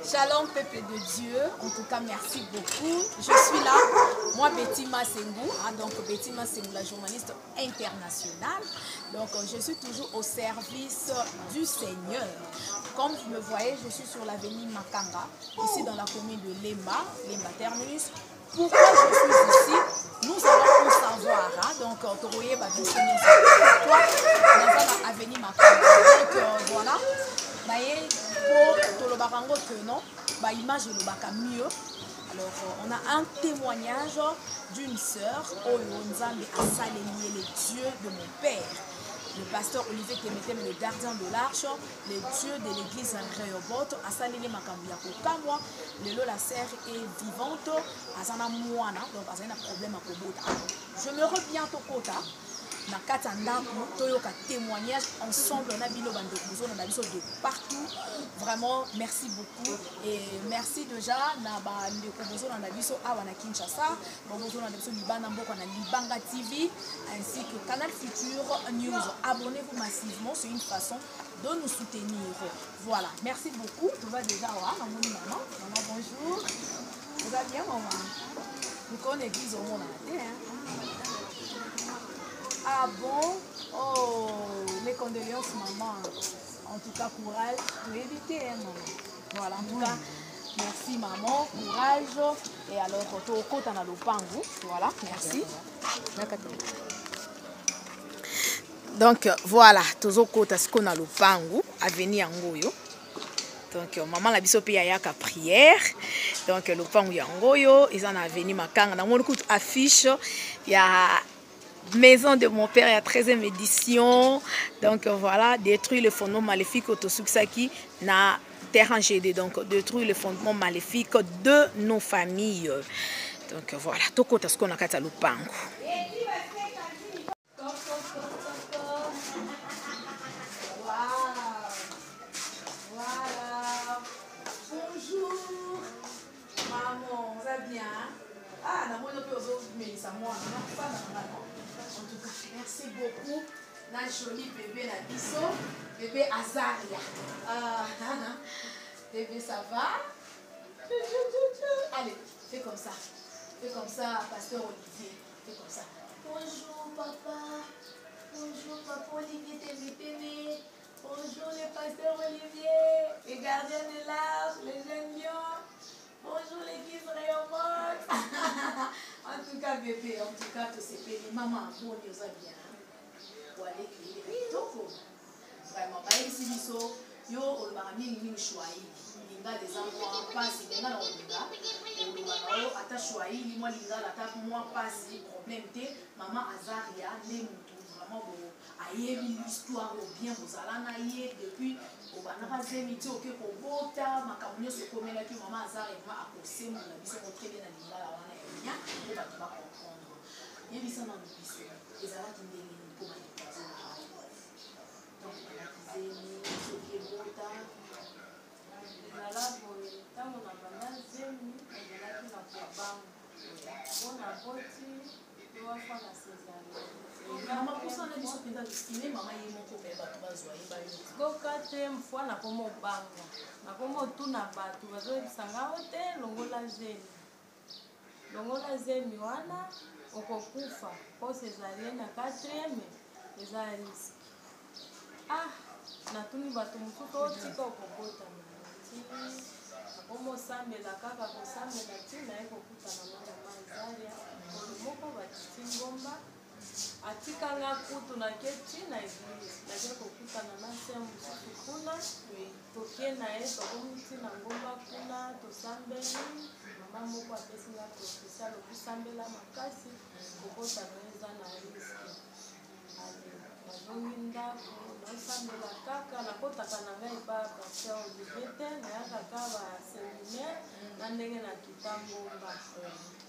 Shalom peuple de Dieu, en tout cas merci beaucoup. Je suis là, moi Betty Masengu, hein, donc Betty Masengu, la journaliste internationale. Donc je suis toujours au service du Seigneur. Comme vous me voyez, je suis sur l'avenue Makanga, ici dans la commune de Lemba, Lemba Terminus. Pourquoi je suis ici Nous allons tout savoir. Hein? Donc, tokoyeba biso nyonso. Pourquoi naza na avenue Makanga Donc, voilà. Naye po tolobaka yango que non, ba image elobaka mieux. Alors, on a un témoignage d'une sœur, oyo Nzambe asaleli ye, le Dieu de mon père. Le pasteur Olivier Temeteme, le gardien de l'arche, le Dieu de l'église Rehoboth, asaleli makambo ya kokamwa. Lelo la sœur est vivante, aza na mwana, donc azali na problème ya kobota. J'aimerais bien tokota na kati ya ndako toyoka témoignage ensemble na bino bandeko bozolanda biso de partout. Vraiment merci beaucoup et merci déjà na bandeko bozolanda biso awa na Kinshasa, bozolanda biso libanda mboka na Libanga TV ainsi que Canal Futur News. Abonnez-vous massivement, c'est une façon de nous soutenir. Voilà, merci beaucoup. Tout va déjà voir, maman, maman, maman, bonjour. Vous allez bien, maman? Nous connaissons l'église au monde entier, hein? Ah bon? Oh, mes condoléances, maman. En tout cas, courage. Tu éviter, hein, maman. Voilà, en tout cas, merci, maman. Courage. Et alors, tu as lopango. Voilà, merci. Donc, voilà, tozokota siko na lopango, avenue yango oyo. Donc, maman na biso pe ayaka prière. Donc, lopango yango oyo, eza na avenue Makanga. Na moni kutu affiche ya Maison de mon père, ya 13e édition. Donc voilà, détruire le fondement maléfique otosukisaki na terrain GD. Donc détruire le fondement maléfique de nos familles. Donc voilà, tokota siko na kati ya lopango. Voilà. Bonjour. Maman, ça va bien? Ah, na moni pe ozo melisa mwana. Na fana na nga, non? En tout cas, merci beaucoup. Na joli bébé na biso, bébé Azaria. Ah, bébé, ça va? Allez, fais comme ça. Fais comme ça, pasteur Olivier. Fais comme ça. Bonjour, papa. Bonjour, papa Olivier Témé. Bonjour, le pasteur Olivier, les gardiens de l'arche, les jeunes lions. Bonjour, l'église Rehoboth. En tout cas, bébé, en tout cas, tout s'est payé. Maman, bon, nous va bien. Wale, kitoko. Vraiment, bah, ici, biso, yo, olobaka mingi mingi Swahili. Lingala eza mwa pasi, mais nga na kolinga, oloba na yo ata Swahili, mwa lingala ata mwa pasi, problème te. Maman Azaria nde mutu vraiment bo ayebi l'histoire oyo bien, bozala na ye depuis obandaka zemi ti oke kobota, makambo nyonso ekomelaki maman Azaria, vraiment akosembola biso ngo très bien na lingala wana ya bien po bato ba comprendre. Yebisa nanu biso ezalaki ndenge nini mpo bandeko bazolanda yo ntango obandaki zemi soki ebota? Ezala boye, ntango nabanda zemi nazalaki na kobanga mpo naboti trois fois na césarienne. Mama, pusana biso mpenza estime mama ye moko mpe bato bazwa ye bayoka. Sikoyo quatrième fois nakoma obanga, nakoma otuna bato bazoyebisa nga o te, longola zemi, longola zemi wana okokufa mpo césarienne na quatrième eza risque. Ah, natuni bato mosusu otika okobota na ti nakoma osambela kaka kosambela ti naye kokutana na mama Azaria mokolo moko batiti ngomba atikanga kutu nake ti na eglise nake kokutana na sœur mosusu kuna tokie na ye tokomi ti na ngomba kuna tosambeli mama moko apesi nga prophetie alobi sambela makasi kobota na yo eza na risque. Ale nazongi ndako naosambela kaka nakotaka na ngai epa pasteur Olivier te nayaka kaka ba seminaire na ndenge nakita ngomba.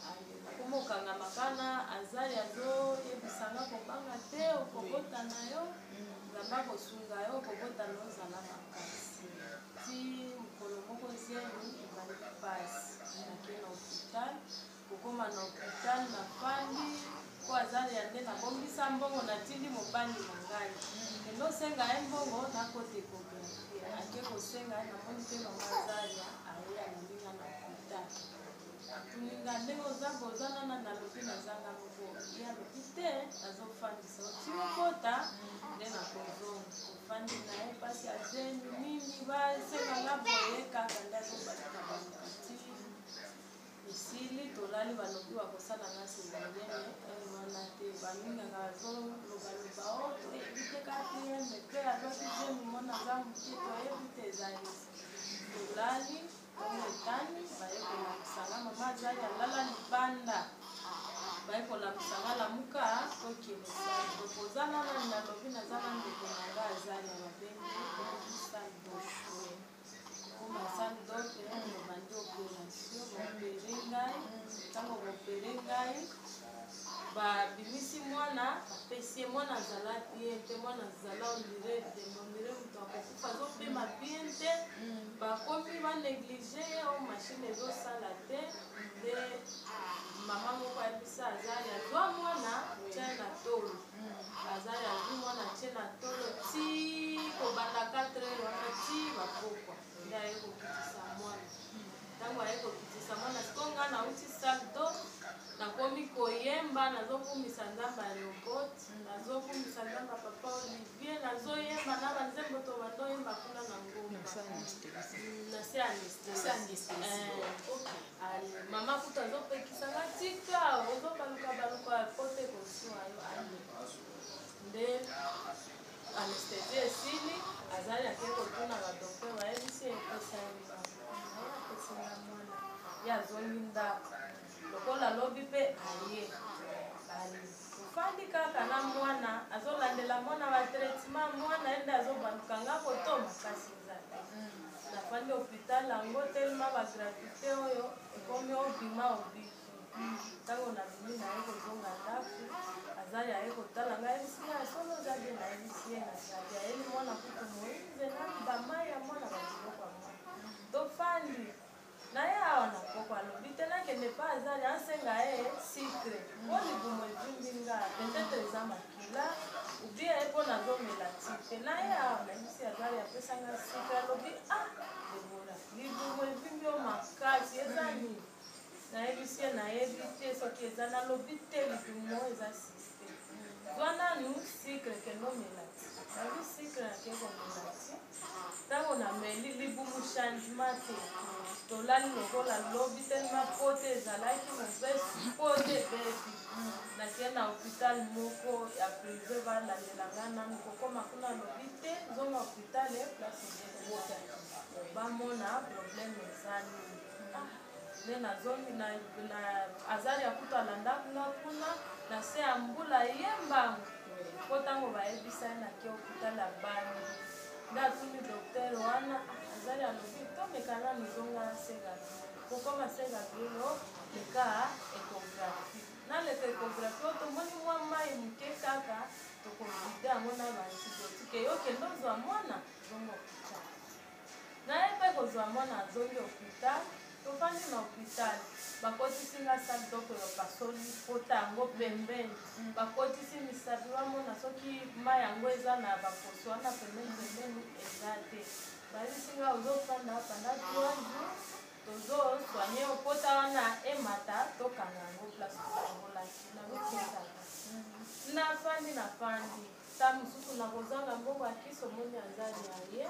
Ale nakoma okangama kana Azali azoyebisa nga kobanga te okobota na yo Nzambe akosunga yo okobota na yo ozala makasi. Ti mokolo moko zemi ebandi pasi nake na hôpital kokoma na hôpital nafandi po aza ya nde nabombisa mbongo natindi mobali na ngai kende osenga ye mbongo nakota échographie ake kosenga ye namoni mpe mama Azaria aye. Atuni nga ndenge oza boye oza na nani? Nalobi naza nga moko. Ye alobi te nazofandisa yo ti okota nde nakozonga. Tofandi na ye pasi ya zemi nini basenga nga boye kaka nde azobaluka baluka ti esili tolali balobi bakosala nga cesarienne heure wana te balingaka bazolobaloba o toyebi te quatrième pe azwaki zemi mwana aza moke toyebi te eza risque tolali Tongo etani, baye kolamusa nga, mama azali alala libanda. Baye kolamusa nga, lamuka tokende salle d'op. Oza na nani? Nalobi naza na ndeko na nga azali babengi ye, tokomi salle d'op. Kokoma salle d'op, babandi operation, ba opere ngai. Tango ba opere ngai, babimisi mwana, bapesi ye mwana azala bien te, mwana azala on dirait demon, on dirait moto akokufa, azopema bien te. Bakomi ba neglige ye o machine ezosala te nde mama moko ayebisa azali azwa mwana tia na tolo azali azwi mwana tie na tolo ti kobanda 4 heures wana ti bapokwa nde aye kokitisa mwana ntango aye kokitisa mwana sikoyo ngai nauti salle do nakomi koyemba nazokumisa nzambe ya Rehoboth nazokumisa nzambe ya papa Olivier nazoyemba na banzembo tobanda oyemba kuna na ngomba na se anesthésie eh, mama kutu azopekisa nga tika ozobaluka baluka pote kosua yo ale nde anesthésie esili azali ake kotuna badokter bayebisi epesa ye mwana apesi nga mwana ye azongi ndako lokola lobi mpe aye Ofandi kaka na mwana azolandela mwana ba traitement mwana ye nde azobaluka nga koto makasi eza te nafandi hopital yango telema ba gratuité oyo ekomi obima obiki ntango nabimi naye kozonga ndako azali aye kotala ngai ayebisi nga ya solo oza bien nayebisi ye nazali ayeli mwana kutu moize na bamai ya mwana babiloko ya mwana tofandi Naye awa na pokwa alobi te nakende epa azali ansenga ye sucre po libumu evimbi nga peut-etre eza makila ou bien ye po nazomela ti te naye awa nayebisi azali apesa nga sucre alobi ah Debora libumu evimbi yo makasi eza nini nayebisi ye nayebi te soki eza nalobi te libumu eza suspect zwa nanu sucre kende omela ti nazwi sucre nake komela ti Tango na meli libumu changement te tolali lokola lobi tellement pota ezalaki mopesi pota ebebi nake na hopital moko ya prive balandela nga nanu kokoma kuna alobi te zonga hopital place obotaki bamona problème eza nini ah, nde nazongi na, na azali ya kutu alandaki nga kuna na se ya mbula ye mbangu mpo ntango bayebisa ye nake hopital ya bani nde atuni docteur wana azali alobi tomeka nanu zonga se gabriel kokoma se gabriel o leka échographie naleka échographie oyo tomoni mwa mai moke kaka tokovide yango na baantibiotique yo kende ozwa mwana zonga hopital Naye pe kozua mwana azongi hopital tofandi na hopital bakotisi nga salle d'op bapasoli pota yango pembeni bakotisi misapi bamona soki mai yango eza na baposo wana pembeni pembeni eza te bayebisi nga ozofanda pendant 3 jours tozo soigne yo pota wana emata tokanga yango place tofungolaki nazokendaka nafandi nafandi Ta mosusu nakozanga mbongo ya kisi omoni aza ya ye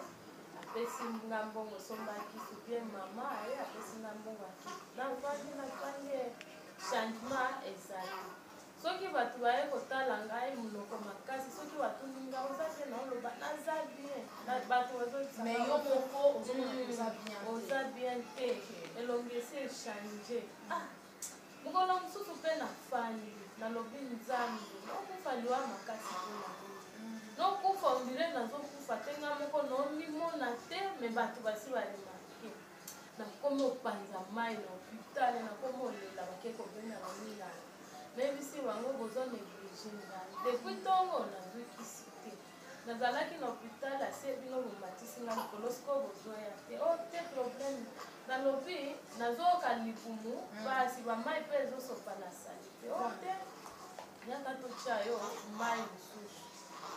apesi nga mbongo somba kisi bien mama aye apesi nga mbongo ya kisi nafandi nafandi changement ezali soki bato baye kotala ngai monoko makasi soki batuni nga oza bien naoloba naza bien bato bazobisaoza bien te elongi esi echange ah Mokolo mosusu mpe nafandi, nalobi, Nzambe, nakokufa liwa makasi mpo na nini? Nakokufa on dirait nazokufa te, ngai moko naomimona te, mais bato basi ba remarquer. Nakomi opanza mai na hôpital, nakomi olela, bake kobenga na minganga. Nayebisi bango bozo neglige ngai. Depuis ntongo nazwi kisi te. Nazalaki na hopital ase bino bomatisi nga likolo sikoyo bozoya te o oh, te problème nalobi nazoyoka libumu pasi bamai mpe ezosopa na salite o oh, te yaka totya yo mai mosusu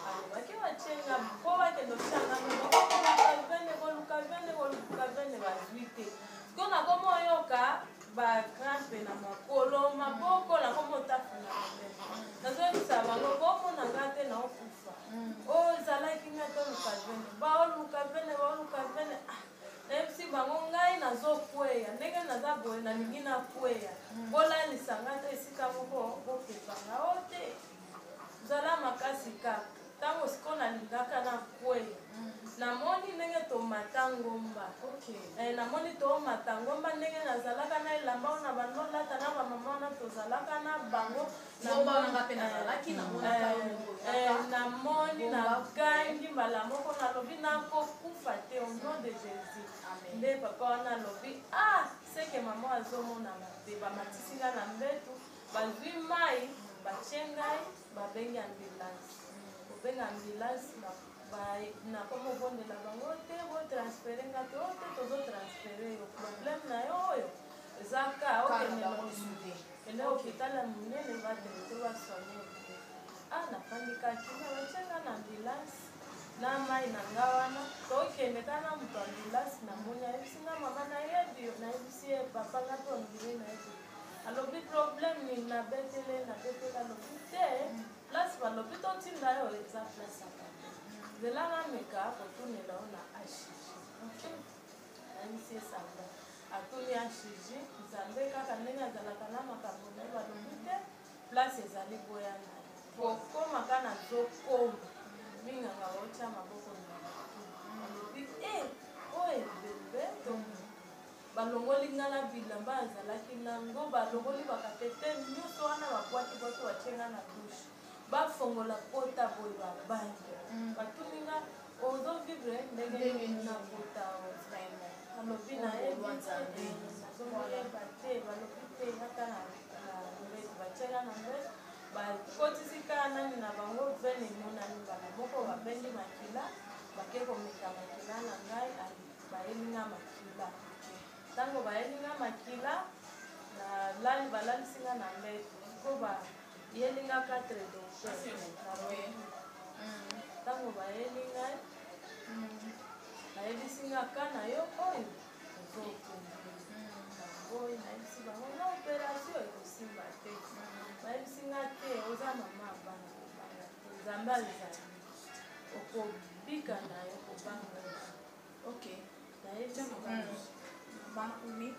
alobaki batye nga mpo bakende otya nga koluka vene koluka vene koluka vene bazwi te sikoyo nakomi oyoka bacrampe. Makolo, maboko, nakoma otafuna mabe. Nazoyebisa bango, bomona nga te, naokufa. Oyo ezalaki nga, toluka veine, baoluka veine, baoluka veine. Ah, nayebisi bango, ngai nazokweya ndenge naza boye, nalingi nakweya, bolalisa nga te esika moko, bopepanga o te, zala makasi kaka. Ntango sikoyo nalingaka nakweya, namoni ndenge tomata ngomba. Namoni tomata ngomba, ndenge nazalaka na elamba oyo na bandolata na bamama wana tozalaka na bango. Ngomba wana nga mpe nazalaki, namonaka yo ndenge oyaka. Namoni Ngomba. Nagangi mbala moko, nalobi nakokufa te, au nom de Jésus. Amen. Nde papa wana alobi: "Ah, seke mama azomona mabe." Bamatisi nga na mbetu, bazwi mai, batie ngai, babengi ambulance. Kobenga ambulance, nakoma obondela bango te, botransférer nga te. O te, tozotransférer yo, problème na yo oyo eza ka okende bango lisusu te. Kende hôpital ya monene, batraiter, basoigner. Ah, nafandi kaka, batie nga na ambulance na mai na nga wana, tokende kaka na moto ambulance. Namoni, ayebisi nga: "Mama, nayebi yo." Nayebisi ye: "Papa, nga mpe ondire nayebi." Alobi: "Problème nini?" Nabetele, nabetele. Alobi: "Te, place balobi totinda yo eza place ya mabe, nzela nameka kotunela yo na HG." Nayebisi esanga, atuni HG. Nzambe kaka ndenge azalaka na makambo na ye. Balobi te, place ezali boya na ye. Kokóma ka nazokoma, minganga baotya maboko na motu, balobi: "E, oyo ebembe to." Balongoli nga na bilamba azalaki nango, balongoli bakatete nyonso wana, babwaki bwaki, batie nga na douche, bafongola pota boye, babangi. Batuni nga: "Ozovivre ndenge nini na pota oyo?" Alobi: "Nayebi te, nazomoyeba te." Balobi: "Te, yaka na mbeto." Batiaka na mbeto, bakotisi kaka nani na bango, veine emonani mbala moko. Babendi makila, bake komeka makila na ngai, bayeli nga makila. Ntango bayeli nga makila, nalali, balalisi nga na mbeto. Siko bayeli nga 4 docteur. Ntango bayeli ngai, bayebisi nga: "Ka na yo oyo ozokende oyo." Nayebisi bango: "Na opération ekosimba te." Bayebisi nga: "Te, oza mama ya bana, kobanga te, Nzambe azali, okobika na yo, kobanga." Nayebisi bango. Oui.